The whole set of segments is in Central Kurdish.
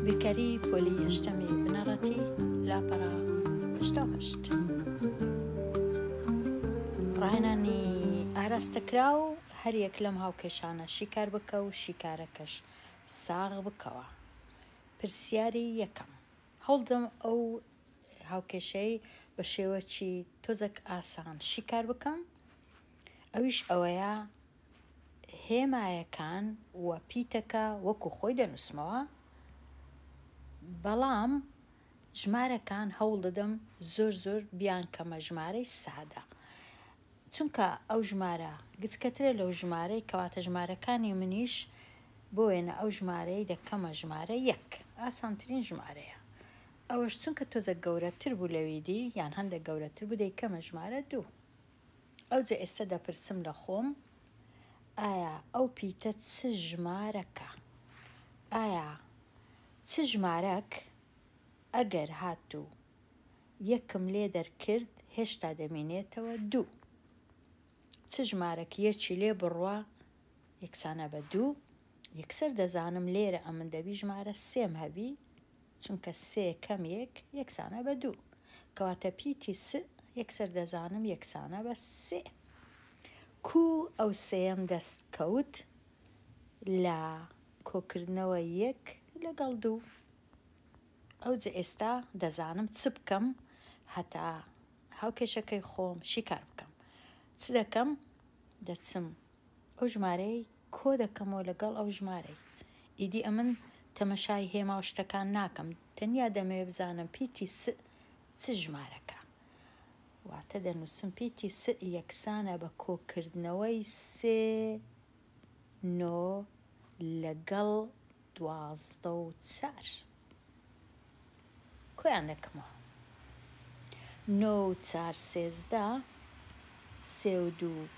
بیرکاری پۆلی هەشتەمی بنەڕەتی لاپەڕە 88 ڕاهێنانی ئاراستەکراو هەریەک لەم هاوکێشانە شیکار بکە و شیکارەکەش ساغ بکەوە. پرسیاری یەکەم، هەوڵدەم ئەو هاوکێشەی بە شێوەکی تۆزەک ئاسان شیکار بکەم، ئەویش ئەوەیە هێمایەکان و پیتەکە وەکو خۆی دەنووسمەوە، بەڵام ژمارەکان هەوڵدەدەم زۆر زۆر بیانکەمە ژمارەی سادە، چونکە ئەو ژمارە گچکەترە لەو ژمارەی کەواتە ژمارەکانی منیش بۆ وێنە ئەو ژمارەی دەکەمە ژمارە یەک ئاسانترین ژمارەیە ئەوەش چونکە تۆزەک گەورەتر بوو لەوی دی یان هەندێک گەورەتر بوو دەیکەمە ژمارە دوو ئەوجە ئێستا دەپرسم لە خۆم ئایا ئەو پیتە چ ژمارەکە ئایا چ ژمارەک ئەگەر هاتوو یەکم لێ دەرکرد هێشتا دەمینێتەوە دوو. چ ژمارەک یەکی لێ بڕوا یەکسانە بە دوو، یەکسەر دەزانم لێرە ئەمن دەبی ژمارە سێم هەبی چونکە سێ کەم یەک یەکسانە بە دوو کەواتە پیتی س یەکسەر دەزانم یەکسانە بە سێ. کوو ئەو سێیەم دەست کەوت لە کۆکردنەوە یەک لەگەڵ دوو. ئەوجە ئێستا دەزانم چ بکەم هەتا هاوکێشەکەی خۆم شیکار بکەم. چ دەکەم؟ دەچم ئەو ژمارەی کۆ دەکەمەوە لەگەڵ ئەو ژمارەی. ئیدی ئەمن تەمەشای هێما و شتەکان ناکەم، تەنیا دەمەوێ بزانم پیتی س چ ژمارەکە. واتە دەنووسم پیتی س یەکسانە بە کۆکردنەوەی سێ نۆ لەگەڵ 12 و چار کۆیان دەکەمەوە نۆ و چار 13 سێ و دوو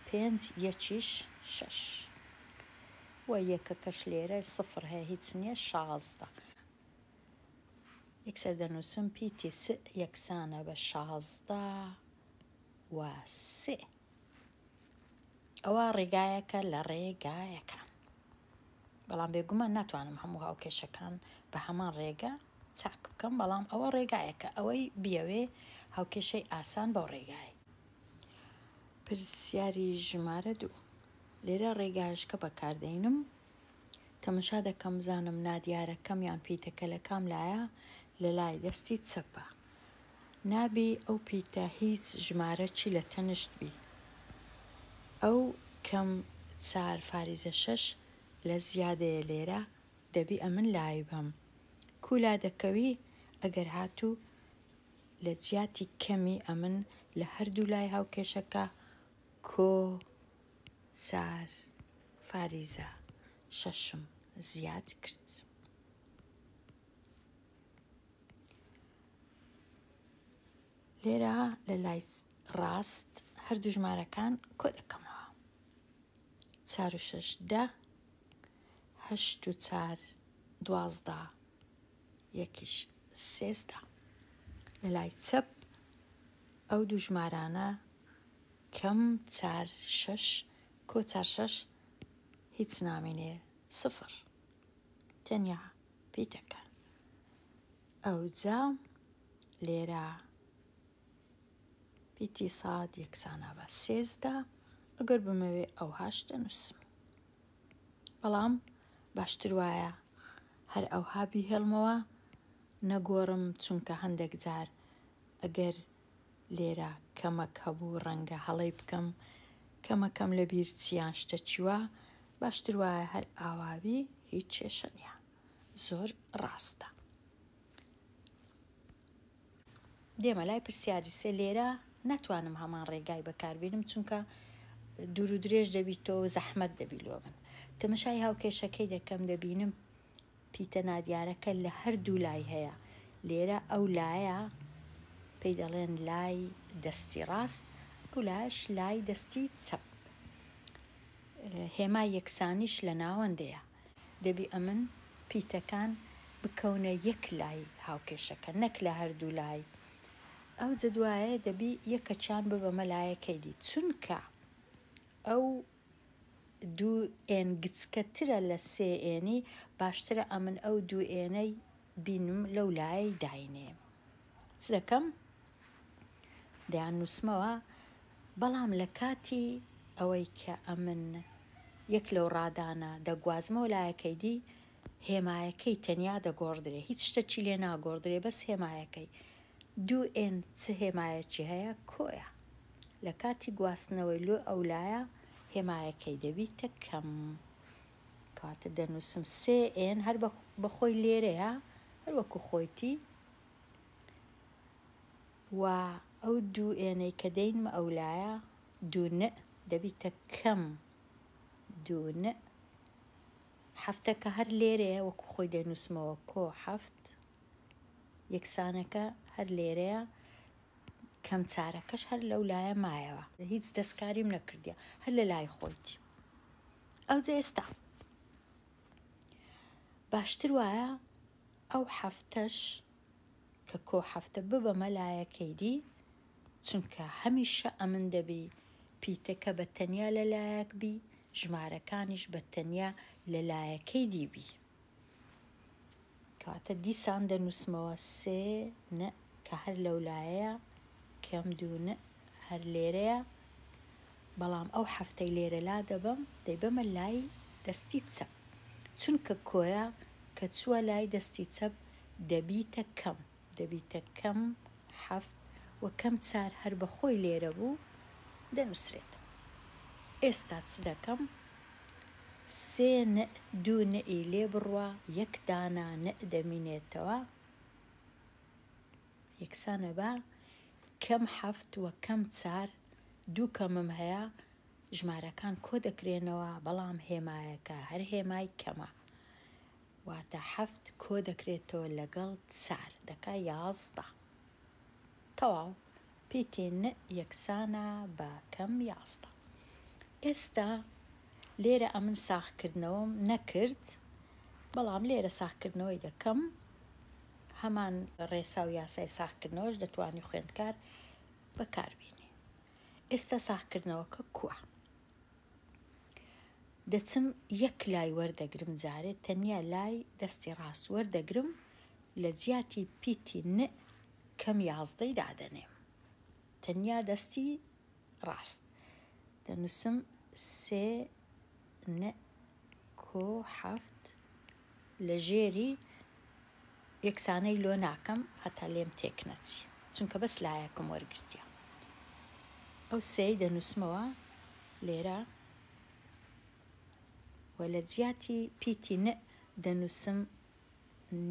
پێنج یەکیش شەش و یەکەکەش لێرە سفر هەیە هیچ نییە 16 یەکسەر دەنووسم پیتی س یەکسانە بە 16 و سێ ئەوە ڕێگایەکە لە ڕێگایەکان. بەڵام بێگومان ناتوانم هەموو هاوکێشەکان بە هەمان ڕێگە چاک بکەم، بەڵام ئەوە ڕێگایەکە ئەوەی بیەوێ هاوکێشەی ئاسان بەو ڕێگای. پرسیاری ژمارە دوو، لێرە ڕێگایەشکە بەکاردەینم تەمەشا دەکەم بزانم نادیارەکەم یان پیتەکە لە کام لایە، لە لای دەستی چەپە. نابی ئەو پیتە هیچ ژمارەکی لە تەنشت بی. ئەو کەم چار فاریزە شەش لە زیادەیە لێرە دەبی ئەمن لای بەم. کو لا دەکەوی ئەگەر هاتوو لە جیاتی کەمی ئەمن لە هەردوو لای هاوکێشەکە کۆ چار فاریزە شەشم زیاد کرد. لێرە لە لای ڕاست هەردوو ژمارەکان کۆ دەکەمەوە چار و شەش دە هەشت و چار 12 یەکیش 13 لە لای چەپ ئەو دوو ژمارانە کەم چار شەش کۆ چار شەش هیچ نامێنێ سفر تەنیا پیتەکە ئەوجا لێرە پیتی ساد یەکسانە بە 13 ئەگەر بمەوێ ئەوهاش دەنووسم بەڵام باشتر وایە هەر ئەوها بیهێڵمەوە نەگۆڕم چونکە هەندێک جار ئەگەر لێرە کەمەک هەبوو ڕەنگە هەڵەی بکەم کەمەکەم لە بیر چیان شتە چیوە باشتر وایە هەر ئاوابی هیچ کێشە نیە زۆر ڕاستە. دێمە لای پرسیاری سێ لێرە ناتوانم هەمان ڕێگای بەکاربینم چونکە دوور و درێژ دەبیتەوە زەحمەت دەبی لۆ من تەمەشای هاوکێشەکەی دەکەم دەبینم پیتە نادیارەکە لە هەردوو لای هەیە لێرە ئەو لایە پێی دەڵێن لای دەستی ڕاست ئەو لایەش لای دەستی چەپ هێمای یەکسانیش لە ناوەندەیە. دەبی ئەمن پیتەکان بکەونە یەک لای هاوکێشەکە نەک لە هەردوو لای ئەوجە دوایە دەبی یەکەکیان ببەمە لایەکەی دی چونکە ئەو. دوو n گچکەترە لە سێ n ی، باشترە ئەمن ئەو دوو n ەی بینم لەو لایەی داینێم. چ دەکەم؟ دەیاننووسمەوە، بەڵام لە کاتی ئەوەی کە ئەمن یەک لەو ڕادانە دەگوازمەوە لایەکەی دی، هێمایەکەی تەنیا دەگۆڕدرێ، هیچ شتەکی لێ ناگۆڕدرێ، بەس هێمایەکەی. دوو n چ هێمایەکی هەیە؟ کۆیە. لە کاتی گواستنەوەی لۆ ئەولایە هێمایەکەی دەبیتە کەم. کەواتە دەنووسم سێ n هەر بە خۆی لێرەیە، هەر وەکو خۆیتی و ئەو دوو n ەی کە دەینمە ئەولایە دوو ن دەبیتە کەم دوو ن. حەفتەکە هەر لێرەیە وەکو خۆی دەنووسمەوە کۆ حەفت یەکسانەکە هەر لێرەیە کەم چارەکەش هەر لەو لایە مایەوە. هیچ دەستکاریم نەکردیە هەر لە لای خۆیتی. ئەوجە ئێستا باشتر وایە ئەو حەفتەش کە کۆ حەفتە ببەمە لایەکەی دی چونکە هەمیشە ئەمن دەبی پیتەکە بە تەنیا لە لایەک بی ژمارەکانیش بە تەنیا لە لایەکەی دی بی. کەواتە دیسان دەنووسمەوە سێ ن کە هەر لەولایەیە کەم دوو ن هەر لێرەیە بەڵام ئەو حەفتەی لێرە لا دەبەم دەیبەمە لای دەستی چەپ چونکە کۆیە کە چووە لای دەستی چەپ دەبیتە کەم دەبیتە کەم حەفت و کەم چار هەر بە خۆی لێرە بوو دەنووسرێتەوە ئێستا چ دەکەم سێ نء دوو نءی لێ بڕوا یەک دانە نء دەمینێتەوە یەکسانە بە کەم حەفت و کەم چار دوو کەمم هەیە ژمارەکان کۆ دەکرێنەوە بەڵام هێمایەکە هەر هێمای کەمە واتە حەفت کۆ دەکرێتەوە لەگەڵ چار دەکا 11 تەواو پیتی ن یەکسانە بە کەم 11. ئێستا لێرە ئەمن ساغکردنەوەم نەکرد بەڵام لێرە ساغکردنەوەی دەکەم هەمان ڕێسا و یاسای ساغکردنەوەش دەتوانی خوێندکار بەکاربینێ. ئێستا ساغکردنەوەکە کووە؟ دەچم یەک لای وەردەگرم جارێ تەنیا لای دەستی ڕاست وەردەگرم لە جیاتی پیتی ن کەم یازدەی دادەنێم تەنیا دەستی ڕاست دەنووسم سێ ن کۆ حەفت لە ژێری یەکسانەی لۆ ناکەم هەتا لێم تێک نەچی چونکە بەس لایەکم وەرگرتیە ئەو سێی دەنووسمەوە لێرە و لە جیاتی پیتی ن دەنووسم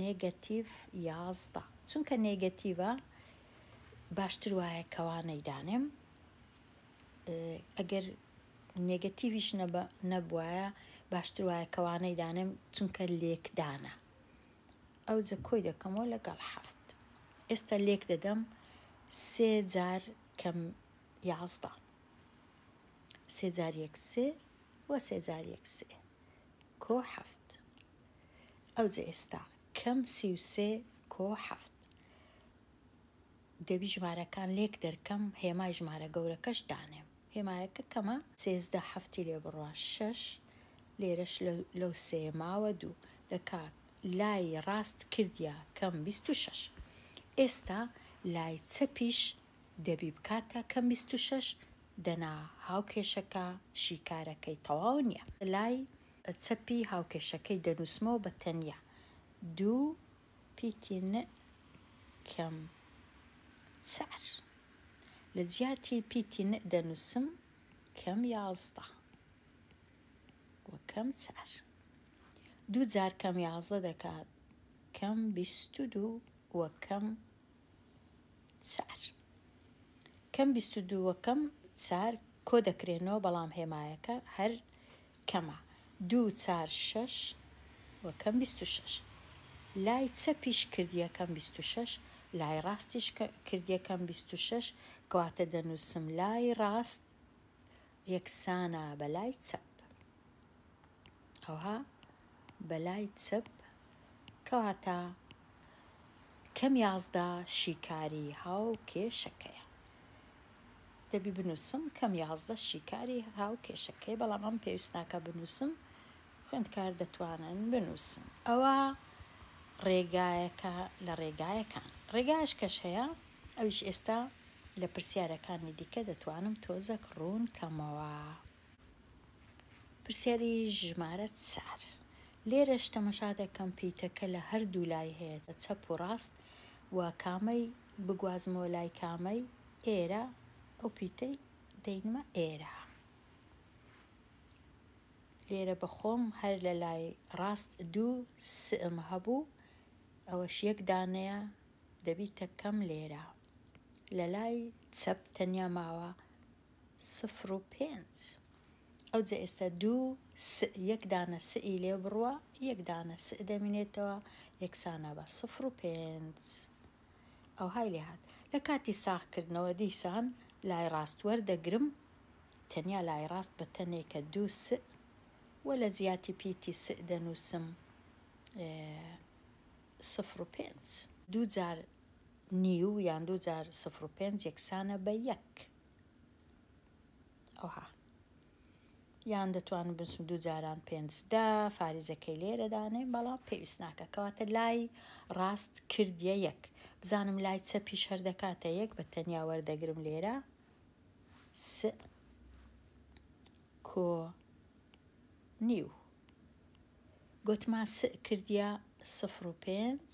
نێگەتیڤ 11 چونکە نێگەتیڤە باشتر وایە کەوانەی دانێم ئەگەر نێگەتیڤیش نەبوایە باشتر وایە کەوانەی دانێم چونکە لێکدانە. ئەوجە کۆی دەکەمەوە لەگەڵ حەفت. ئێستا لێک دەدەم سێ جار کەم 11. سێ جار یەک سێ و سێ جار یەک سێ کۆ حەفت. ئەوجە ئێستا کەم 33 کۆ حەفت. دەبی ژمارەکان لێک دەرکەم هێمای ژمارە گەورەکەش دانێم. هێمایەکە کەمە. 13 حەفتی لێ بڕوا شەش لێرەش لەو سێ ماوە دوو دەکا لای ڕاست کردیا کەم 26. ئێستا لای چەپیش دەبی بکاتە کەم 26 دەنا هاوکێشەکە شیکارەکەی تەواو نییە. لای چەپی هاوکێشەکەی دەنووسمەوە بە تەنیا دوو پیتی ن کەم چار. لە جیاتی پیتی ن دەنووسم کەم 11 و کەم چار. دوو جار کەم 11 دەکات کەم 22 و کەم چار. کەم 22 و کەم چار کۆ دەکرێنەوە بەڵام هێمایەکە هەر کەمە. دوو چار شەش و کەم 26. لای چەپیش کردیە کەم 26 لای ڕاستیش کردیە کەم 26 کەواتە دەنووسم لای ڕاست یەکسانە بە لای چەپ. ئەوها بە لای چەپ کەواتە کەم 11 شیکاری هاوکێشەکەیە. دەبی بنووسم کەم 11 شیکاری هاوکێشەکەی، بەڵام ئەم پێویست ناکا بنووسم، خوێندکار دەتوانن بنووسن. ئەوە ڕێگایەکە لە ڕێگایەکان. ڕێگایش کەش هەیە، ئەویش ئێستا لە پرسیارەکانی دیکە دەتوانم تۆزەک ڕوون کەمەوە. پرسیاری ژمارە چار. لێرەش تەمەشا دەکەم پیتەکە لە هەردوو لای هەیە چەپ و ڕاست و کامەی بگوازمەوە لای کامەی ئێرە ئەو پیتەی دەینمە ئێرە. لێرە بە خۆم هەر لە لای ڕاست دوو سم هەبوو ئەوەش یەک دانەیە دەبیتە کەم لێرە لە لای چەپ تەنیا ماوە سفر و پێنج ئەوجە ئێستا دوو س یەک دانە س ی لێ بڕوە یەک دانە س دەمینێتەوە یەکسانە بە سفر و پێنج ئەوهای لێ هات لە کاتی ساغ کردنەوە دیسان لای ڕاست وەردەگرم تەنیا لای ڕاست بە تەنێکە دوو س و لە جیاتی پیتی س دەنووسم سفر و پێنج. دوو جار نیو یان دوو جار سفر و پێنج یەکسانە بە یەک. ئەوها یان دەتوانم بنووسم دوو جاران پێنج دە فاریزەکەی لێرە دانێم بەڵام پێویست ناکە کەواتە لای ڕاست کردیە یەک بزانم لای چەپیش هەر دەکاتە یەک بە تەنیا وەردەگرم لێرە س کۆ نیو گۆتما س کردیە سفر و پێنج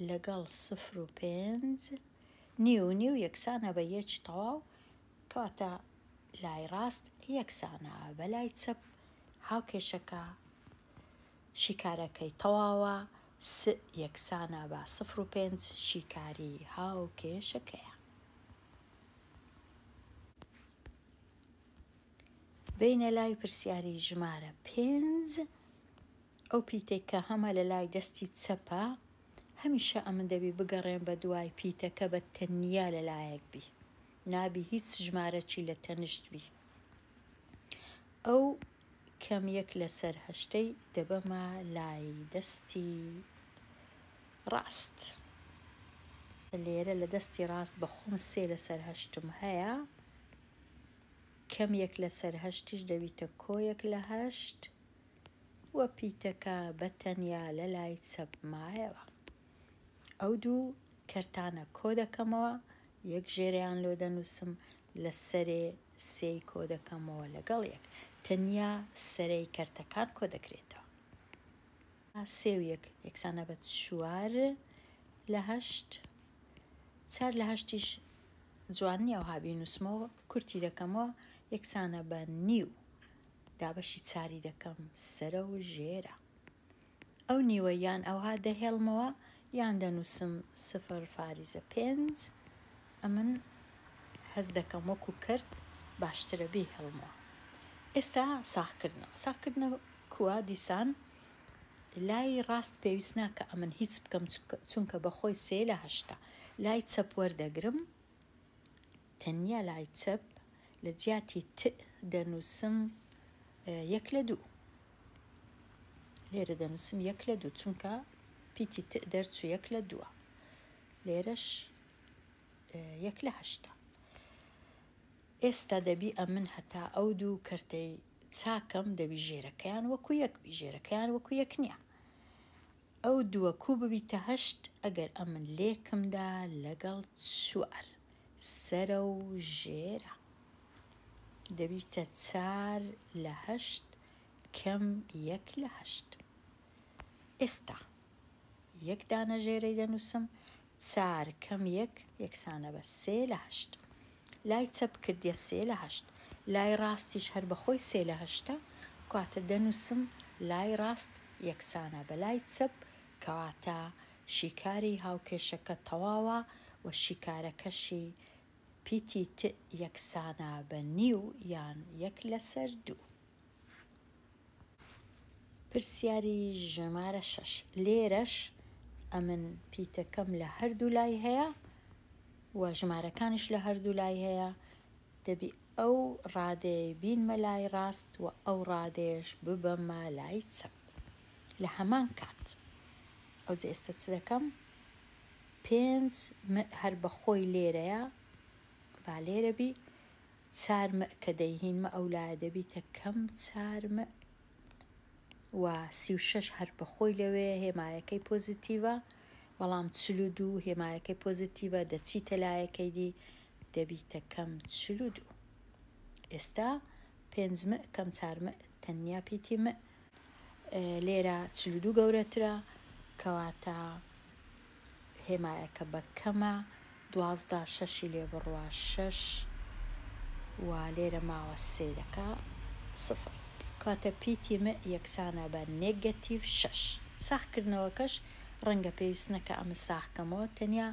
لەگەڵ سفر و پێنج نیو و نیو یەکسانە بە یەک تەواو کەواتە لای ڕاست یەکسانە بە لای چەپ هاوکێشەکە شیکارەکەی تەواوە س یەکسانە بە سفر و پێنج شیکاری هاوکێشەکەیە. بێینە لای پرسیاری ژمارە پێنج، ئەو پیتەی کە هەمە لە لای دەستی چەپە، هەمیشە ئەمن دەبی بگەڕێم بە دوای پیتەکە بە تەنیا لە لایەک بی، نابی هیچ ژمارەکی لە تەنشت بی. ئەو کەم یەک لەسەر هەشتەی دەبەمە لای دەستی ڕاست. لێرە لە دەستی ڕاست بە خۆم سێ لەسەر هەشتم هەیە. کەم یەک لەسەر هەشتیش دەبیتە کۆیەک لە هەشت و پیتەکە بە تەنیا لە لای چەپ مایەوە. ئەو دوو کەرتانە کۆ دەکەمەوە، یەک ژێرەیان لۆ دەنووسم، لە سەرێ سێی کۆ دەکەمەوە لەگەڵ یەک. تەنیا سەرەی کەرتەکان کۆ دەکرێتەوە. سێ و یەک یەکسانە بە چوار لە هەشت. چار لە هەشتیش جوان نیە ئەوها بینوسمەوە کورتی دەکەمەوە یەکسانە بە نیو دابەشی چاری دەکەم سەرە و ژێرە ئەو نیوە یان ئەوها دەهێڵمەوە یان دەنووسم سفر فاریزە پێنج ئەمن هەست دەکەم وەکو کرد باشترە بیهێڵمەوە ئێستا ساغکردنەوە ساغکردنەوە کووە دیسان لای ڕاست پێویست ناکا ئەمن هیچ بکەم چونکە بەخۆی سێ لە هەشتە لای چەپ وەردەگرم تەنیا لای چەپ لە جیاتی ت دەنووسم یەک لە دوو لێرە دەنووسم یەک لە دوو چونکە پیتی ت دەرچوو یەک لە دووە لێرەش یەک لە هەشتە ئێستا دەبی ئەمن هەتا ئەو دوو کەرتەی چاکەم دەبی ژێرەکەیان وەکو یەک بی ژێرەکەیان وەکو یەک نیە ئەو دووە کو ببیتە هەشت ئەگەر ئەمن لێکم دا لەگەڵ چوار سەرە و ژێرە دەبیتە چار لە هەشت کەم یەک لە هەشت ئێستا یەک دانە ژێرەی دەنووسم، چار کەم یەک یەکسانە بە سێ لە هەشت. لای چەپ کردیە سێ لە هەشت، لای ڕاستیش هەر بە خۆی سێ لە هەشتە، کواتە دەنووسم لای ڕاست یەکسانە بە لای چەپ، کەواتە شیکاری هاوکێشەکە تەواوە و شیکارەکەشی پیتی ت یەکسانە بە نیو یان یەک لەسەر دوو. پرسیاری ژمارە شەش، لێرەش ئەمن پیتەکەم لە هەردوو لای هەیە و ژمارەکانیش لە هەردوو لای هەیە، دەبی ئەو ڕادەیەی بینمە لای ڕاست و ئەو ڕادەیەش ببەمە لای چەپ لە هەمان کات. ئەوجە ئێستا چ دەکەم؟ پێنج م هەر بە خۆی لێرەیە با لێرە بی. چار م کە دەیهینمە ئەو لایە دەبیتە کەم چار م و 36 هەر بە خۆی لەوێ هێمایەکەی پۆزیتیڤە، بەڵام 42 هێمایەکەی پۆزیتیڤە دەچیتە لایەکەی دی دەبیتە کەم 42. ئێستا پێنج م کەم چار م تەنیا پیتی م لێرە 42 گەورەترە کەواتە هێمایەکە بە کەمە 12 شەشی لێ بڕوا شەش و لێرە ماوە سێ دەکا سفر کەواتە پیتی م یەکسانە بە نێگەتیڤ شەش. ساغکردنەوەکەش ڕەنگە پێویست نەکا ئەمن ساغ کەمەوە تەنیا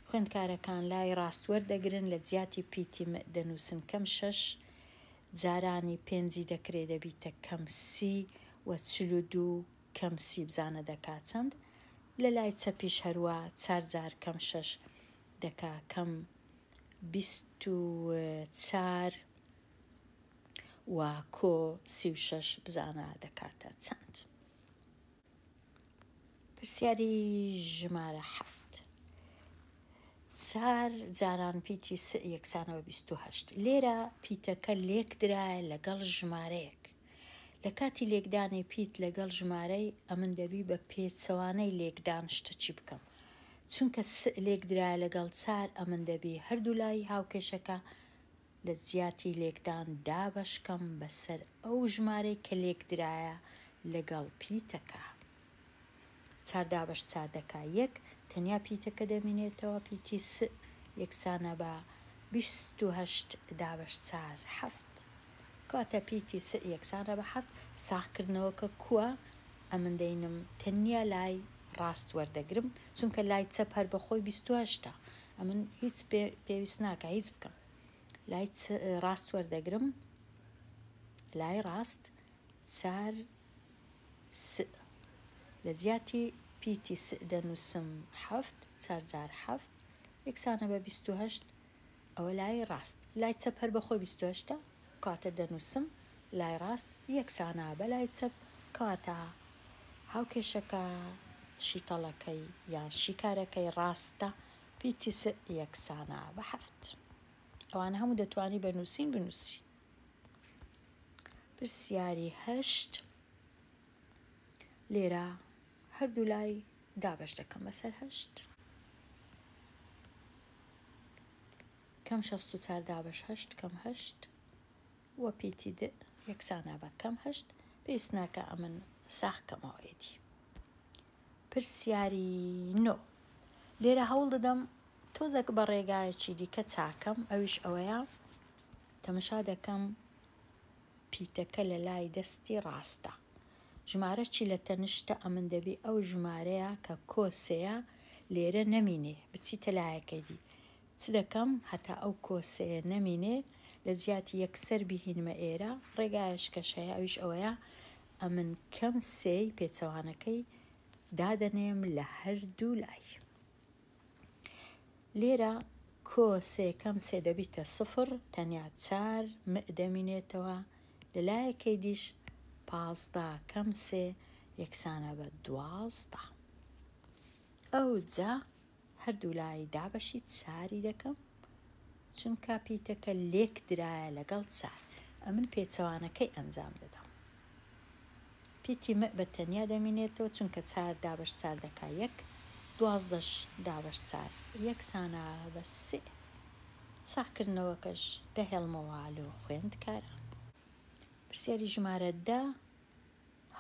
خوێندکارەکان لای ڕاست وەردەگرن لە جیاتی پیتی م دەنووسن کەم شەش جارانی پێنجی دەکرێ دەبیتە کەم سی و 42 کەم سی بزانە دەکا چەند؟ لە لای چەپیش هەروا چار جار کەم شەش دەکا کەم 24 و کۆ 36 بزانە دەکاتە چەند؟ پرسیاری ژمارە حەفت. چار جاران پیتی س یەکسانە بە 28. لێرە پیتەکە لێکدرایە لەگەڵ ژمارەیەک. لە کاتی لێکدانی پیت لەگەڵ ژمارەی ئەمن دەبی بە پێچەوانەی لێکدان شتە چی بکەم. چونکە س لێکدرایە لەگەڵ چار ئەمن دەبی هەردوو لای هاوکێشەکە لە جیاتی لێکدان دابەش کەم بەسەر ئەو ژمارەی کە لێکدرایە لەگەڵ پیتەکە. چار دابەش چار دەکا یەک، تەنیا پیتەکە دەمینێتەوە، پیتی س یەکسانە بە 28 دابەش چار حەفت. کەواتە پیتی س یەکسانە بە حەفت. ساغکردنەوەکە کووە؟ ئەمن دەینم تەنیا لای ڕاست وەردەگرم، چونکە لای چەپ هەر بە خۆی 28ە. ئەمن هیچ پێویست ناکا هیچ بکەم. لای ڕاست وەردەگرم، لای ڕاست چار س لە جیاتی پیتی س دەنووسم حەفت، چار جار حەفت یەکسانە بە 28. ئەوە لای ڕاست. لای چەپ هەر بە خۆی 28ە، کەواتە دەنووسم لای ڕاست یەکسانە بە لای چەپ، کەواتە هاوکێشەکە شیتەڵەکەی یان شیکارەکەی ڕاستە، پیتی س یەکسانە بە حەفت. ئەوانە هەموو دەتوانی بە نووسین بنووسی. پرسیاری هەشت لێرە هەردوو لای دابەش دەکەم بەسەر هەشت. کەم 64 دابەش هەشت کەم هەشت و پیتی د یەکسانە بە کەم هەشت. پێویست ناکە ئەمن ساغ کەمەوە ئێدی. پرسیاری نۆ لێرە هەوڵ دەدەم تۆزەک بە ڕێگایەکی دیکە چاکەم، ئەویش ئەوەیە تەمەشا دەکەم پیتەکە لە لای دەستی ڕاستە، ژمارە چی لە تەنشتە، ئەمن دەبی ئەو ژمارەیە کە کۆ سێیە لێرە نەمینێ بچیتە لایەکەی دی. چ دەکەم هەتا ئەو کۆ سێیە نەمینێ لە جیاتی یەکسەر بیهینمە ئێرە، ڕێگایەش کەش هەیە ئەویش ئەوەیە ئەمن کەم سێی پێچەوانەکەی دادەنێم لە هەردوو لای. لێرە کۆ سێ کەم سێ دەبیتە سفر، تەنیا چار م دەمینێتەوە، لە لایەکەی دیش 15 کەم سێ یەکسانە بە 12. ئەوجا هەردوو لای دابەشی چاری دەکەم، چونکە پیتەکە لێک درایە لەگەڵ چار، ئەمن پێچەوانەکەی ئەنجام دەدەم. پیتی م بە تەنیا دەمینێتەوە، چونکە چار دابەش چار دەکا یەک، دوازدەش دابەش چار یەکسانە بە سێ. ساغکردنەوەکەش دەهێڵمەوە لۆ خوێندکاران. پرسیاری ژمارە دە،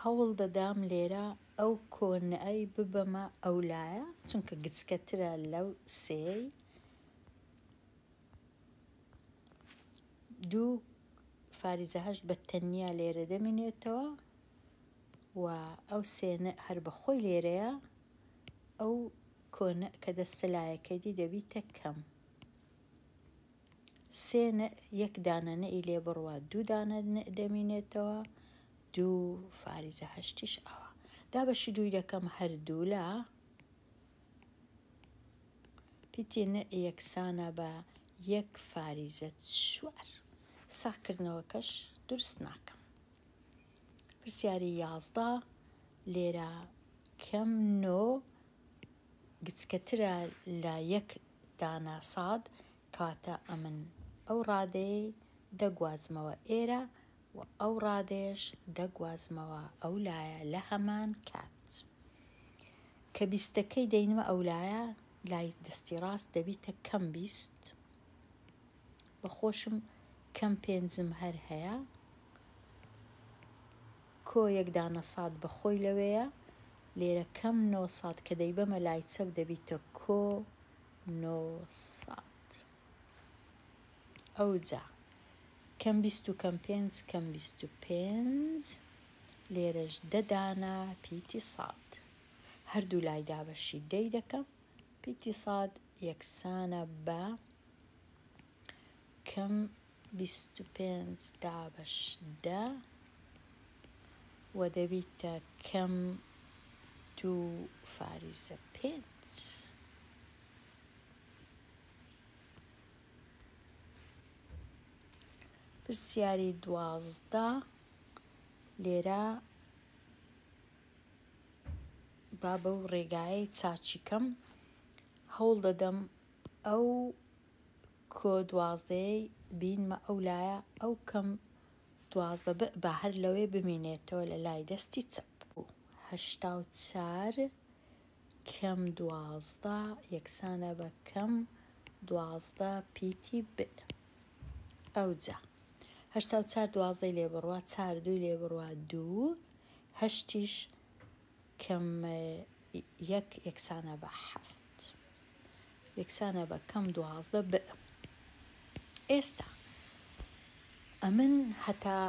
هەوڵ دەدام لێرە ئەو کۆ ن'ەی ببەمە ئەو لایە، چونکە گچکەترە لەو سێی. دوو فاریزە هەشت بە تەنیا لێرە دەمینێتەوە و ئەو سێ نە هەر بە خۆی لێرەیە، ئەو کۆ نە کە دەستە لایەکەی دی دەبیتە کەم. سێ نە یەک دانە نەی لێ بڕوا دوو دانە نە دەمینێتەوە، دوو فاریزە هەشتیش ئەوە. دابەشی دووی دەکەم هەردوو لا. پیتی ن یەکسانە بە یەک فاریزە چوار. ساغکردنەوەکەش دروست ناکەم. پرسیاری 11 لێرە کەم نۆ گچکەترە لە یەک دانە ساد، کەواتە ئەمن ئەو ڕادەیەی دەگوازمەوە ئێرە و ئەو ڕادەیەش دەگوازمەوە ئەو لایە لە هەمان کات. کە بیستەکەی دەینمە ئەو لایە لای دەستی ڕاست دەبیتە کەم 20. بە خۆشم کەم پێنجم هەر هەیە. کۆ یەک دانە ساد بە خۆی لەوێیە. لێرە کەم نۆ ساد کە دەیبەمە لای چەپ دەبیتە کۆ نۆ ساد. ئەوجا کەم 20 و کەم پێنج کەم 25، لێرەش دە دانە پیتی ساد. هەردوو لای دابەشی دەی دەکەم. پیتی ساد یەکسانە بە کەم 25 دابەش دە و دەبیتە کەم دوو فاریزە پێنج. پرسیاری 12 لێرە با بەو ڕێگایەی چاچی کەم هەوڵ دەدەم ئەو کۆ دوازدەیەی بینمە ئەو لایە، ئەو کەم 12 ب با هەر لەوێ بمینێتەوە لە لای دەستی چەپ. 84 کەم 12 یەکسانە بە کەم 12 پیتی ب. ئەوجا 84 دوازدەی لێ بڕوا چار، دووی لێ بڕوا دوو، هەشتیش کەم یەک یەکسانە بە حەفت، یەکسانە بە کەم 12 ب. ئێستا ئەمن هەتا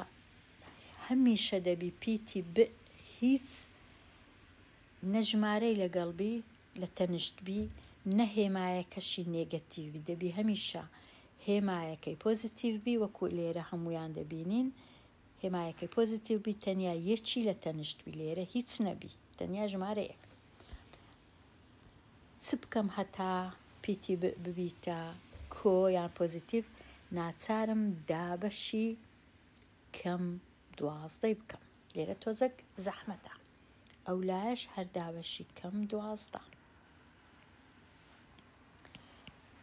هەمیشە دەبی پیتی ب هیچ نە ژمارەی لەگەڵ بی لە تەنیشت بی نە هێمایەکەشی نێگەتیڤ بی، دەبی هەمیشە هێمایەکەی پۆزیتیڤ بی، وەکو لێرە هەمویان دەبینین هێمایەکەی پۆزیتیڤ بی، تەنیا یەکی لە تەنیشت بی، لێرە هیچ نەبی، تەنیا ژمارەیەک. چ بکەم هەتا پیتی ب ببیتە کۆ یان پۆزیتیڤ؟ ناچارم دابەشی کەم دوازدەی بکەم. لێرە تۆزەک زەحمەتە. ئەو لایەش هەر دابەشی کەم 12.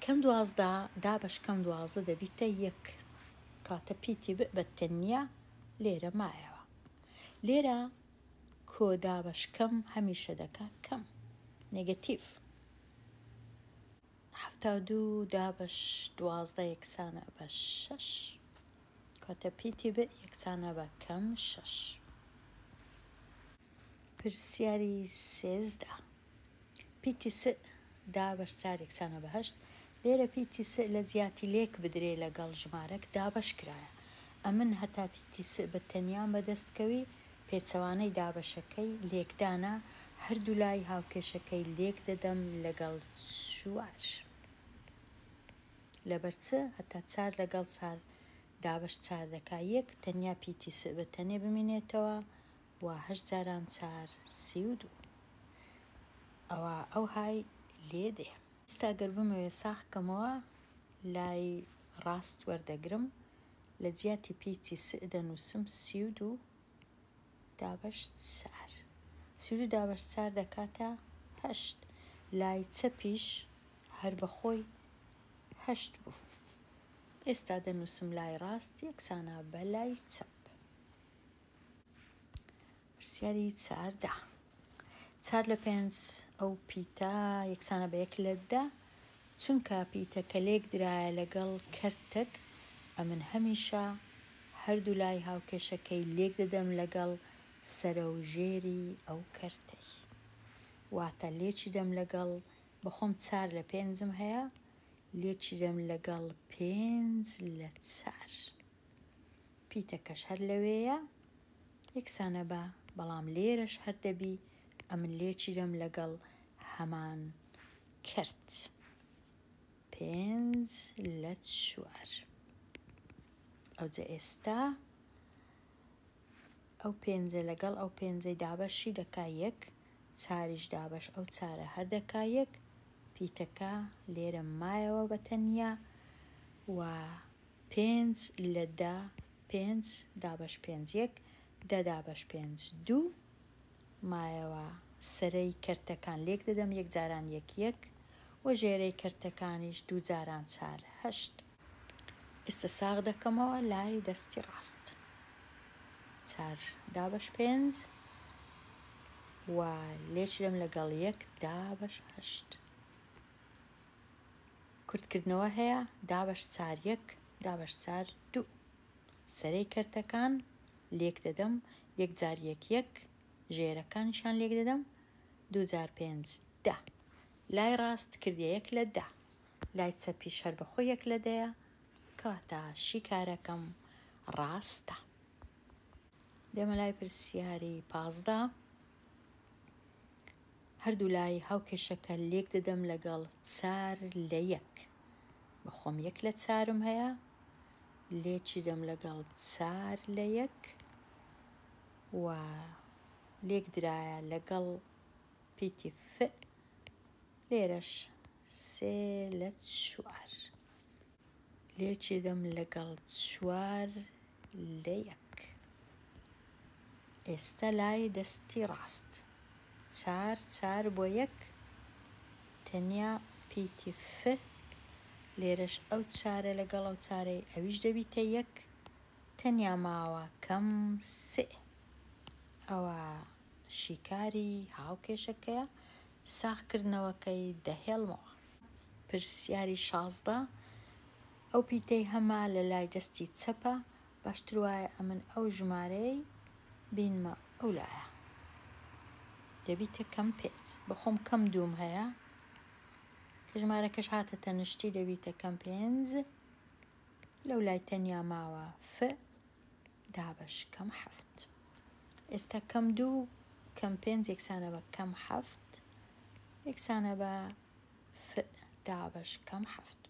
کەم 12 دابەش کەم 12 دەبیتە یەک. کاتە پیتی ب بە تەنیا لێرە مایەوە. لێرە کۆ دابەش کەم هەمیشە دەکا کەم نێگەتیڤ. 72 دابەش 12 یەکسانە بە شەش. کاتە پیتی ب یەکسانە بە کەم شەش. پرسیاری 13 پیتی س دابەش چار یەکسانە بە هەشت. لێرە پیتی س لە جیاتی لێک بدرێ لەگەڵ ژمارەک دابەش کرایە. ئەمن هەتا پیتی س بە تەنیام بەدەست کەوی پێچەوانەی دابەشەکەی لێکدانە، هەردوو لای هاوکێشەکەی لێک دەدەم لەگەڵ چوار. لەبەر چ؟ هەتا چار لەگەڵ چار دابەش چار دەکا یەک، تەنیا پیتی س بە تەنێ بمینێتەوە و هەشت جاران چار 32. ئەوە ئەو های لێ دێ. ئێستا گەر بمەوێ ساغ کەمەوە لای ڕاست وەردەگرم، لە جیاتی پیتی س دەنووسم 32 دابەش چار. 32 دابەش چار دەکاتە هەشت. لای چەپیش هەر بە خۆی هەشت بوو. ئێستا دەنووسم لای ڕاست یەکسانە بە لای چەپ. پرسیاری 14 چار لە پێنج ئەو پیتە یەکسانە بە یەک لە دە. چونکە پیتەکە لێک درایە لەگەڵ کەرتێک، ئەمن هەمیشە هەردوو لای هاوکێشەکەی لێک دەدەم لەگەڵ سەرە و ژێری ئەو کەرتەی. واتە لێکی دەم لەگەڵ بەخۆم چار لە پێنجم هەیە، لێکی دەم لەگەڵ پێنج لە چار. پیتەکەش هەر لەوێیە یەکسانە بە، بەڵام لێرەش هەر دەبی ئەمن لێکی دەم لەگەڵ هەمان کەرت پێنج لە چوار. ئەوجە ئێستا ئەو پێنجە لەگەڵ ئەو پێنجەی دابەشی دەکا یەک، چاریش دابەش ئەو چارە هەر دەکا یەک، پیتەکە لێرە مایەوە بە تەنیا و پێنج لە دە، پێنج دابەش پێنج یەک، دە دابەش پێنج دوو مایەوە. سەرەی کەرتەکان لێک دەدەم یەک جاران یەک یەک و ژێرەی کەرتەکانیش دوو جاران چار هەشت. ئێستا ساغ دەکەمەوە لای دەستی ڕاست. چار دابەش پێنج و لێکدەم لەگەڵ یەک دابەش هەشت. کورتکردنەوە هەیە دابەش چار یەک دابەش چار دوو. سەرەی کەرتەکان لێک دەدەم یەک جار یەک یەک ژێرەکانیشیان لێک دەدەم دوو جار پێنج دە. لای ڕاست کردیە یەک لە دە لای چەپیش هەر بە خۆی یەک لە دەیە کەواتە شیکارەکەم ڕاستە. دێمە لای پرسیاری 15 هەردوو لای هاوکێشەکە لێک دەدەم لەگەڵ چار لە یەک بەخۆم یەک لە چارم هەیە لێکی دەم لەگەڵ چار لە یەک و لێک درایە لەگەڵ پیتی ف لێرەش سێ لە چوار. لێکی دەم لەگەڵ چوار لە یەک. ئێستە لای دەستی ڕاست. چار چار بۆ یەک تەنیا پیتی ف لێرەش ئەو چارە لەگەڵ ئەو چارەی ئەویش دەبیتە یەک تەنیا ماوە کەم سێ. ئەوە شیکاری هاوکێشەکەیە ساغکردنەوەکەی دەهێڵمەوە. پرسیاری 16 ئەو پیتەی هەمە لە لای دەستی چەپە باشتر وایە ئەمن ئەو ژمارەی بینمە ئەو لایە دەبیتە کەم پێنج بەخۆم کەم دووم هەیە کە ژمارەکەش هاتە تەنشتی دەبیتە کەم پێنج لەو لای تەنیا ماوە ف دابەش کەم حەفت. ئێستا کەم دوو کەم پێنج یەکسانە بە کەم حەفت یەکسانە بە ف دابەش کەم حەفت.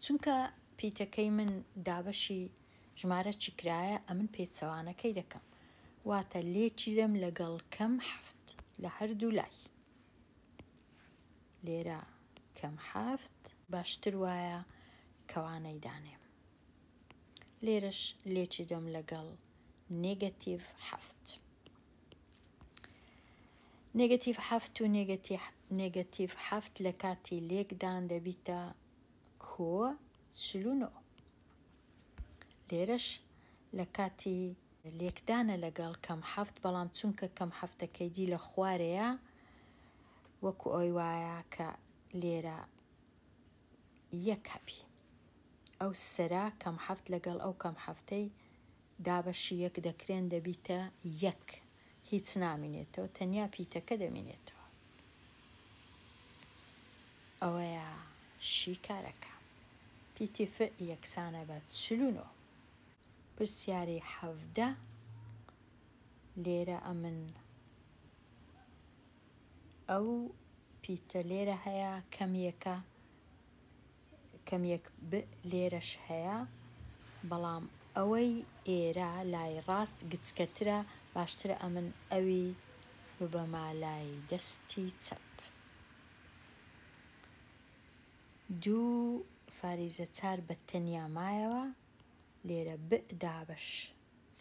چونکە پیتەکەی من دابەشی ژمارە چی کرایە ئەمن پێچەوانەکەی دەکەم واتە لێکی دەم لەگەڵ کەم حەفت لە هەردوو لای لێرە کەم حەفت باشتر وایە کەوانەی دانێم. لێرەش لێکی دەم لەگەڵ نێگەتیڤ حەفت. نێگەتیڤ حەفت و نێگەتیڤ حەفت لە کاتی لێکدان دەبیتە کۆ 49. لێرەش لە کاتی لێکدانە لەگەڵ کەم حەفت، بەڵام چونکە کەم حەفتەکەی دی لە خوارەیە وەکو ئەوی وایە کە لێرە یەک هەبی. ئەو سەرە کەم حەفت لەگەڵ ئەو کەم حەفتەی دابەشی یەک دەکرێن دەبیتە یەک هیچ نامینێتەوە تەنیا پیتەکە دەمینێتەوە. ئەوەیە شیکارەکە. پیتی ف یەکسانە بە 49. پرسیاری 17 لێرە ئەمن ئەو پیتە لێرە هەیە کەم یەکە کەم یەک ب لێرەش هەیە بەڵام ئەوەی ئێرە لای ڕاست گچکەترە باشترە ئەمن ئەوی ببەمە لای دەستی چەپ. دوو فاریزە چار بە تەنیا مایەوە لێرە ب دابەش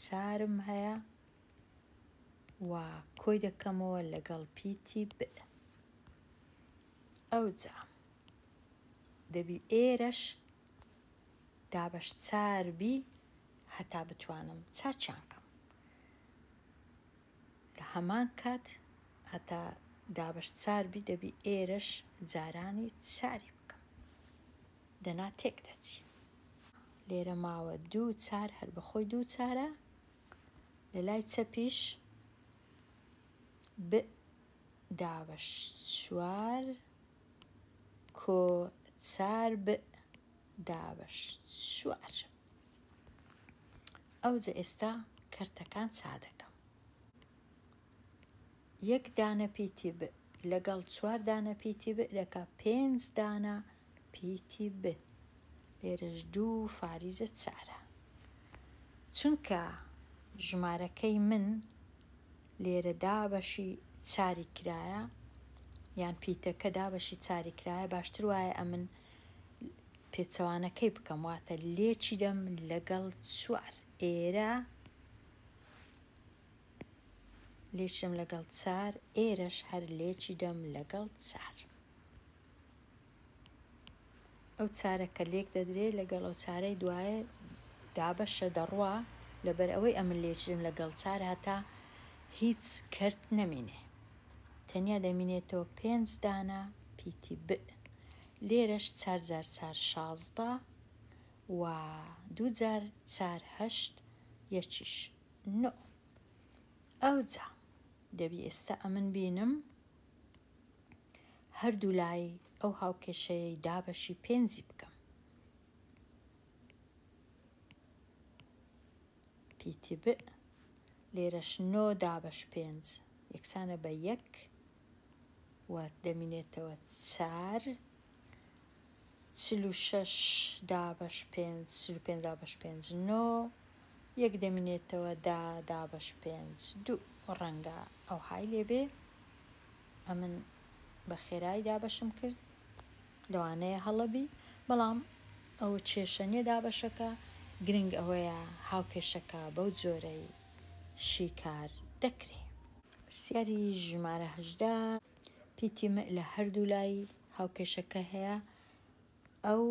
چارم هەیە و کۆی دەکەمەوە لەگەڵ پیتی ب. ئەوجا دەبی ئێرەش دابەش چار بی هەتا بتوانم چاکیان کەم. لە هەمان کات هەتا دابەش چار بی دەبی ئێرەش جارانی چاری بکەم دەنا تێک دەچی. لێرە ماوە دوو چار هەر بەخۆی دوو چارە لە لای چەپیش ب دابەش چوار کۆ چار ب دابەش چوار. ئەوجە ئێستا کەرتەکان چا دەکەم. یەک دانە پیتی ب لەگەڵ چوار دانە پیتی ب دەکا پێنج دانە پیتی ب. لێرەش دوو فاریزە چارە. چونکە ژمارەکەی من لێرە دابەشی چاری کرایە یان پیتەکە دابەشی چاری کرایە باشتر وایە ئەمن پێچەوانەکەی بکەم واتە لێکی دەم لەگەڵ چوار ئێرە لێکیم لەگەڵ چار ئێرەش هەر لێکی دەم لەگەڵ چار. ئەو چارە کە لێک دەدرێ لەگەڵ ئەو چارەی دوایێ دابەشە دەڕوا، لەبەر ئەوەی ئەمن لێکدم لەگەڵ چار هەتا هیچ کەرت نەمینێ. تەنیا دەمینێتەوە پێنج دانە پیتی ب. لێرەش چار جار چار 16 و دوو جار چار هەشت یەکیش نۆ. ئەوجا دەبی ئێستا ئەمن بینم هەردوو لای ئەو هاوکێشەیەی دابەشی پێنجی بکەم. پیتی ب لێرەش نۆ دابەش پێنج یەکسانە بە یەک و دەمینێتەوە چار 46 دابەش پێنج 45 دابەش پێنج نۆ یەک دەمینێتەوە دا دابەش پێنج دوو ڕەنگە ئەوهای لێبێ ئەمن بە خێرایی دابەشم کرد لەوانەیە هەڵەبی بەڵام ئەوە کێشە نییە دابەشەکە گرنگ ئەوەیە هاوکێشەکە بەو جۆرەی شیکار دەکرێ. پرسیاری ژمارە 18 پیتی م لە هەردوو لای هاوکێشەکە هەیە ئەو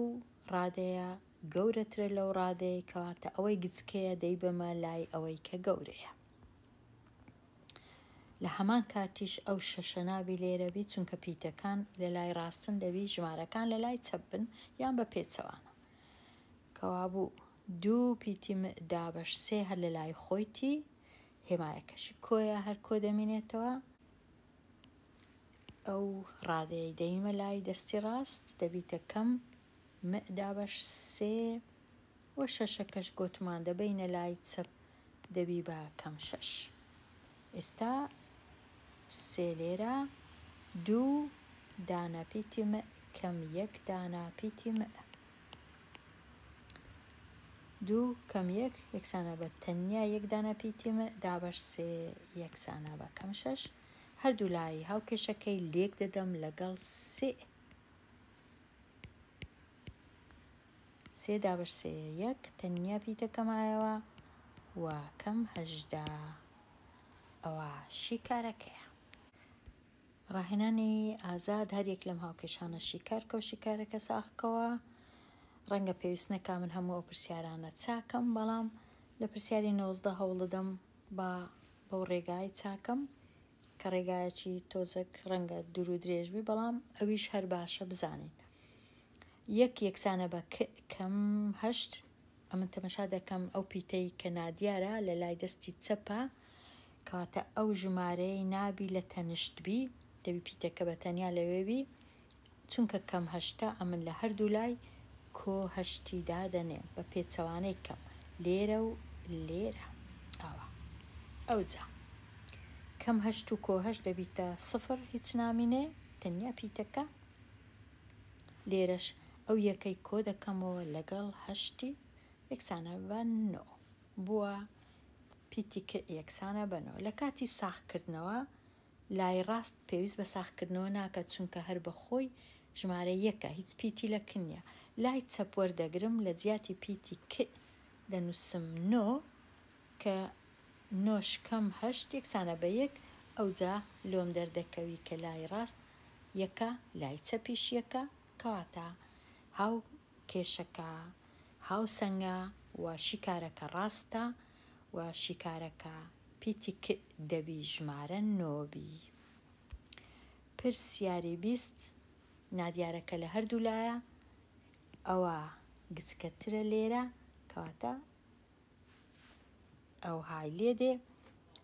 ڕادەیە گەورەترە لەو ڕادەیە کەواتە ئەوەی گچکەیە دەیبەمە لای ئەوەی کە گەورەیە. لە هەمان کاتیش ئەو شەشە نابی لێرە بی چونکە پیتەکان لە لای ڕاستن دەبی ژمارەکان لە لای چەپ بن یان بە پێچەوانە. کەوابوو دوو پیتی م دابەش سێ هەر لە لای خۆیتی هێمایەکەشی کۆیە هەر کۆ دەمینێتەوە. ئەو ڕادەیە دەیمە لای دەستی ڕاست دەبیتە کەم م دابەش سێ و شەشەکەش گۆتمان دەبەینە لای چەپ دەبی بە کەم شەش. ئێستا سێ لێرە دوو دانە پیتی م کەم یەک دانە پیتی م. دوو کەم یەک یەکسانە بە تەنیا یەک دانە پیتی م دابەش سێ یەکسانە بە کەم شەش. هەردوو لای هاوکێشەکەی لێک دەدەم لەگەڵ سێ. سێ دابەش سێ یەک تەنیا پیتەکە مایەوە و کەم 18 ئەوە شیکارەکەیە. ڕاهێنانی ئازاد هەر یەک لەم هاوکێشانە شیکارکە و شیکارەکە ساغکەوە. ڕەنگە پێویست نەکا من هەموو ئەو پرسیارانە چاکەم، بەڵام لە پرسیاری 19 هەوڵ دەدەم با بەو ڕێگای چاکەم کە ڕێگایەکی تۆزەک ڕەنگە دوور و درێژ بی، بەڵام ئەویش هەر باشە بزانین. یەک یەکسانە بە ک کەم هەشت. ئەمن تەمەشا دەکەم ئەو پیتەی کە نادیارە لە لای دەستی چەپە، کەواتە ئەو ژمارەیەی نابی لە تەنشت بی، دەبی پیتەکە بە تەنیا لەوێ بی، چونکە کەم هەشتە ئەمن لە هەردوو لای کۆ هەشتی دادەنێم بە پێچەوانەی کەم لێرە و لێرە ئاوا. ئەوجا کەم هەشت و کۆ هەشت دەبیتە سفر، هیچ نامینێ تەنیا پیتەکە. لێرەش ئەو یەکەی کۆ دەکەمەوە لەگەڵ هەشتی یەکسانە بە نۆ بووە پیتی ک یەکسانە بە نۆ. لە کاتی ساغکردنەوە لای ڕاست پێویست بە ساغکردنەوە ناکات چونکە هەر بە خۆی ژمارە یەکە هیچ پیتی لە ک نییە. لای چەپ وەردەگرم لە جیاتی پیتی ک دەنووسم نۆ کە نۆش کەم هەشت یەکسانە بە یەک، ئەوجا لۆم دەردەکەوی کە لای ڕاست یەکە لای چەپیش یەکە، کەواتە هاوکێشەکە هاوسەنگە و شیکارەکە ڕاستە و شیکارەکە پیتی ک دەبی ژمارە نۆ بی. پرسیاری 20 نادیارەکە لە هەردوو لایە ئەوە گچکەترە لێرە، کەواتە ئەوهای لێ دێ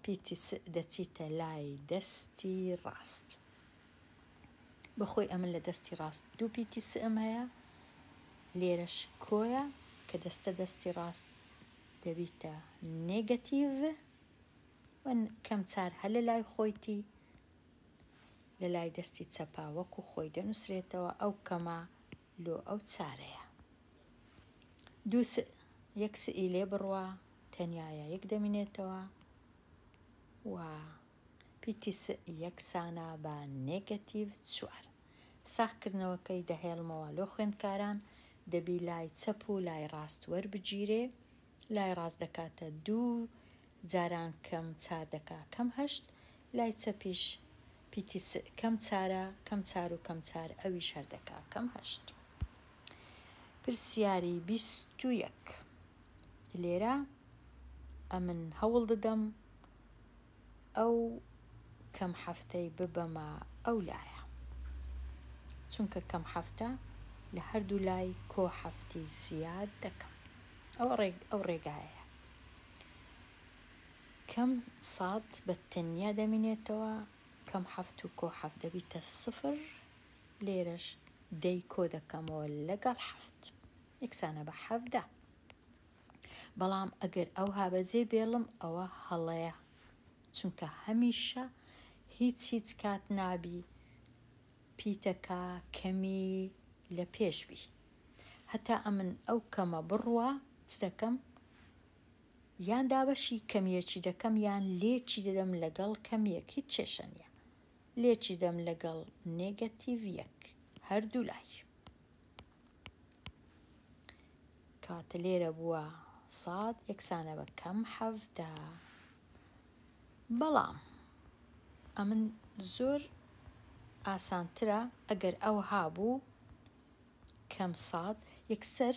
پیتی س دەچیتە لای دەستی ڕاست. بەخۆی ئەمن لە دەستی ڕاست دوو پیتی سم هەیە، لێرەش کۆیە کە دەستە دەستی ڕاست دەبیتە نێگەتیڤ و کەم چار هەر لە لای خۆیتی لە لای دەستی چەپا وەکو خۆی دەنووسرێتەوە ئەو کەمە لۆ ئەو چارەیە. دوو س یەک سئی لێ بڕوا تەنیایە یەک دەمینێتەوە و پیتی س یەکسانە بە نێگەتیڤ چوار. ساغکردنەوەکەی دەهێڵمەوە لۆ خوێندکاران دەبی لای چەپ و لای ڕاست وەربگیرێ. لای ڕاست دەکاتە دوو جاران کەم چار دەکا کەم هەشت، لای چەپیش پیتی س کەم چارە کەم چار و کەم چار ئەویش هەر دەکا کەم هەشت. پرسیاری 21 لێرە ئەمن هەوڵ دەدەم ئەو کەم حەفتەی ببەمە ئەو لایە چونکە کەم حەفتە لە هەردوو لای کۆ حەفتی زیاد دەکەم ئەوە ئەو ڕێگایەیە کەم ساد بە تەنیا دەمینێتەوە کەم حەفت و کۆ حەفت دەبیتە سفر لێرەش دەی کۆ دەکەمەوە لەگەڵ حەفت یەکسانە بە 17 بەڵام ئەگەر ئەوها بەجێ بێڵم ئەوە هەڵەیە چونکە هەمیشە هیچ هیچ کات نابی پیتەکە کەمی لە پێش بی هەتا ئەمن ئەو کەمە بڕوا چ دەکەم یان دابەشی کەمیەکی دەکەم یان لێکی دەدەم لەگەڵ کەمیەک هیچ کێشە نیە لێکی دەم لەگەڵ نێگەتیڤ یەک هەردوو لای. کەواتە لێرە بووە ساد یەکسانە بە کەم 17 بەڵام ئەمن زۆر ئاسانترە ئەگەر ئەوها بوو کەم ساد یەکسەر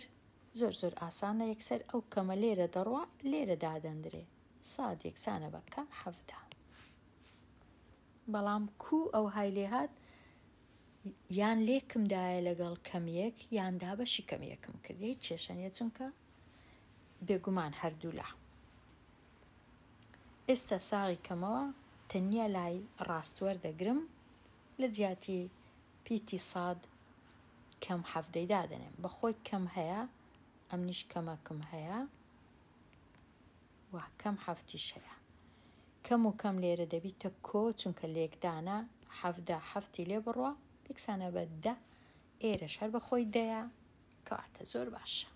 زۆر زۆر ئاسانە یەکسەر ئەو کەمە لێرە دەڕوا لێرە دادەندرێ ساد یەکسانە بە کەم 17 بەڵام کوو ئەوهای لێهات یان لێکم دایە لەگەڵ کەمیەک یان دابەشی کەمیەکم کرد هیچ کێشە نیە چونکە بێگومان هەردوولا ئێستا ساغی کەمەوە تەنیا لای ڕاست وەردەگرم لە جیاتی پیتی ساد کەم حەڤدەی دادەنێم بەخۆی کەم هەیە ئەمنیش کەمەکم هەیە و کەم حەفتیش هەیە کەم و کەم لێرە دەبیتە کۆ چونکە لێکدانە 17 حەفتی لێ بڕوا یەکسانە بە دە ئێرەش هەر بە خۆی دەیە کەواتە زۆر باشە.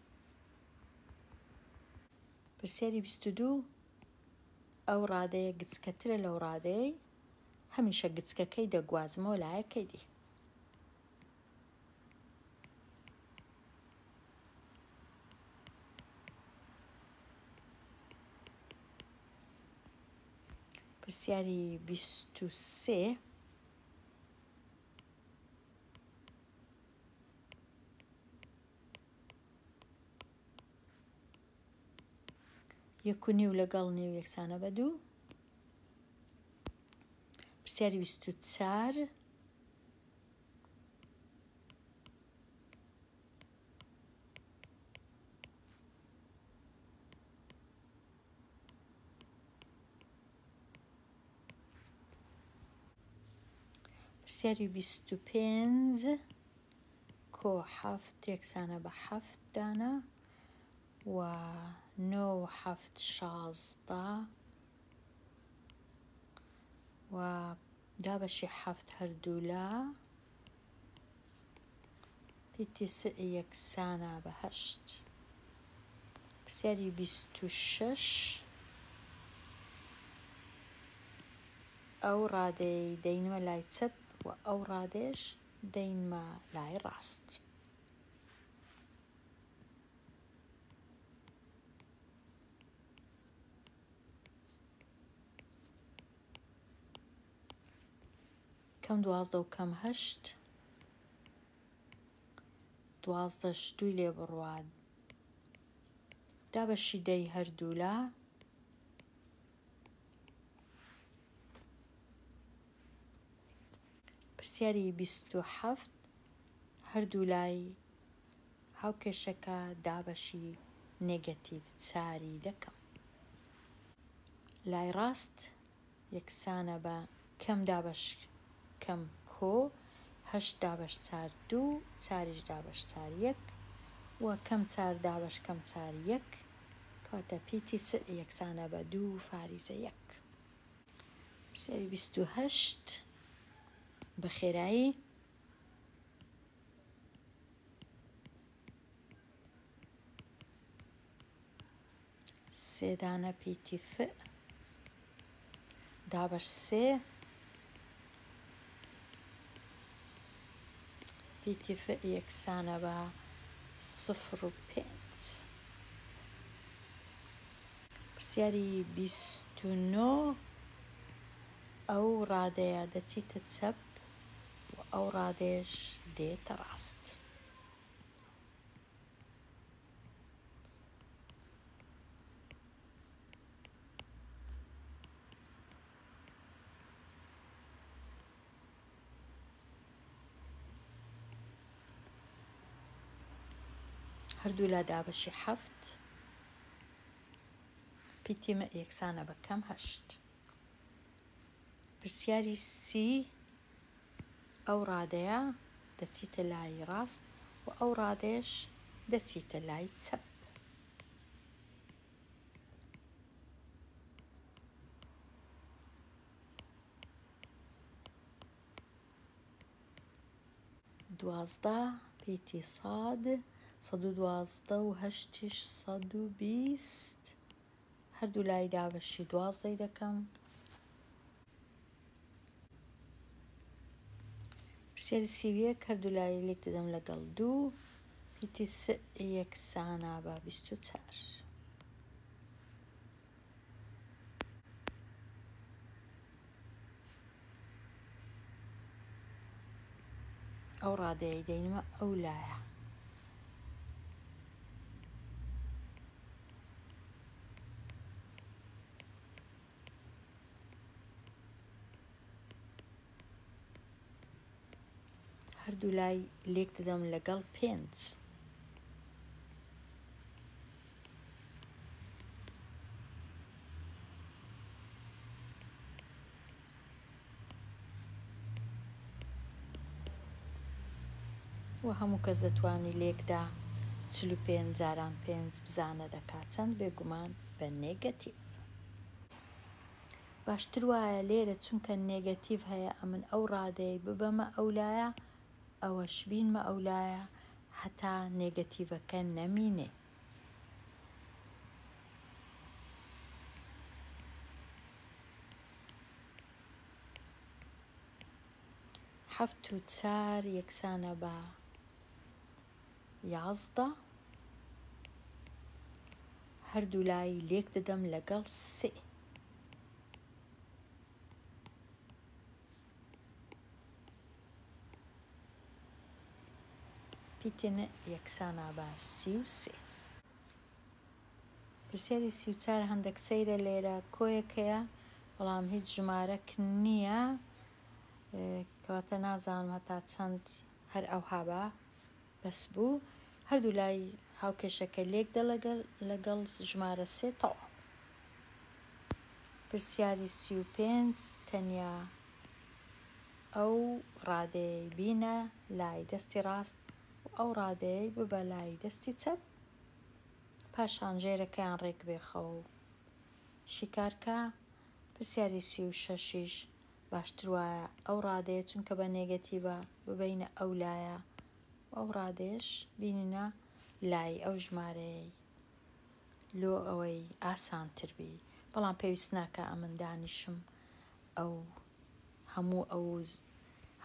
پرسیاری 22 ئەو ڕادەیە گچکەترە لەو ڕادەیەی هەمیشە گچکەکەی دەگوازمەوە لایەکەی دی. پرسیاری 23 یەک و نیو لەگەڵ نیو یەکسانە بە دوو. پرسیاری 24 پرسیاری 25 کۆ حەفت یەکسانە بە حەفت دانە و نۆ و حەفت 16 و دابەشی حەفت هەردوولا پیتی س یەکسانە بە هەشت. پرسیاری 26 ئەو ڕادەیەی دەینمە لای چەپ و ئەو ڕادەیەش دەینمە لای ڕاست. کەم 12 و کەم هەشت دوازدەش دووی لێ بڕوا دابەشی دەی هەردوولا پرسیاری 27 هەردوو لای هاوکێشەکە دابەشی نێگەتیڤ چاری دەکەم. لای ڕاست یەکسانە بە کەم دابەش کەم کۆ هەشت دابەش چار دوو چاریش دابەش چار یەک و کەم چار دابەش کەم چار یەک کەواتە پیتی س یەکسانە بە دوو فاریزە یەک. پرسیاری 28 بە خێرایی سێ دانە پیتی ف دابەش سێ پیتی ف یەکسانە بە سفر و پێنج. پرسیاری 29 ئەو ڕادەیە دەچیتە چەپ و ئەو ڕادەیەش دێتە ڕاست. هەردوولا دابەشی حەفت. پیتی م یەکسانە بە کەم هەشت. پرسیاری سی، ئەو ڕادەیە دەچیتە لای ڕاست و ئەو ڕادەیەش دەچیتە لای چەپ. 12 پیتی ساد، 112 و هەشتیش 120، هەردوو لای دابەشی دوازدەی دەکەم. پرسیاری 31، هەردوو لای لێک دەدەم لەگەڵ دوو، پیتی س یەکسانە بە 24. ئەو ڕادەیەی دەینمە ئەو لایە. هەردوو لای لێک دەدەم لەگەڵ پێنج. و هەموو کەس دەتوانی لێکدا 45 جاران پێنج بزانە دەکات چەند، بێگومان بە نێگەتیڤ. باشتر وایە لێرە چونکە نێگەتیڤ هەیە ئەمن ئەو ڕادەیەی ببەمە ئەولایە ئەوەش بینمە ئەولایە هەتا نێگەتیڤەکە نەمینێ. حەفت و چار یەکسانە بە 11، هەردوو لای لێک دەدەم لەگەڵ سێ. پیتی ن یەکسانە بە 33. پرسیاری 34 هەندێک سەیرە، لێرە کۆیەک هەیە بەڵام هیچ ژمارەک نییە، کەواتە نازانم هەتا چەند هەر ئەوها بە بەس بوو. هەردوو لای هاوکێشەکە لێک دە لەگەڵ ژمارە سێ تەواو. پرسیاری 35، تەنیا ئەو ڕادەیەی بینە لای دەستی ڕاست و ئەو ڕادەیەی ببە لای دەستی چەپ، پاشان ژێرەکەیان ڕێک بێخەوە و شیکارکە. پرسیاری 36یش باشتر وایە ئەو ڕادەیە چونکە بە نێگەتیڤە ببەینە ئەو لایە و ئەو ڕادەیەش بینینە لای ئەو ژمارەیەی لۆ ئەوەی ئاسانتر بی، بەڵام پێویست ناکە ئەمن دانیشم ئەو هەموو ئەو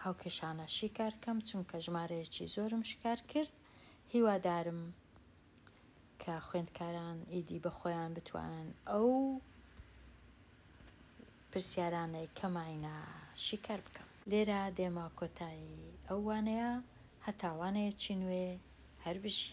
هاوکێشانە شیکار کەم چونکە ژمارەیەکی زۆرم شکار کرد. هیوادارم کە خوێندکاران ئیدی بە خۆیان بتوانن ئەو پرسیارانەی کە ماینە شیکار بکەن. لێرە دێمە کۆتایی ئەو وانەیە، هەتا وانەیەکی نوێ هەر بژی.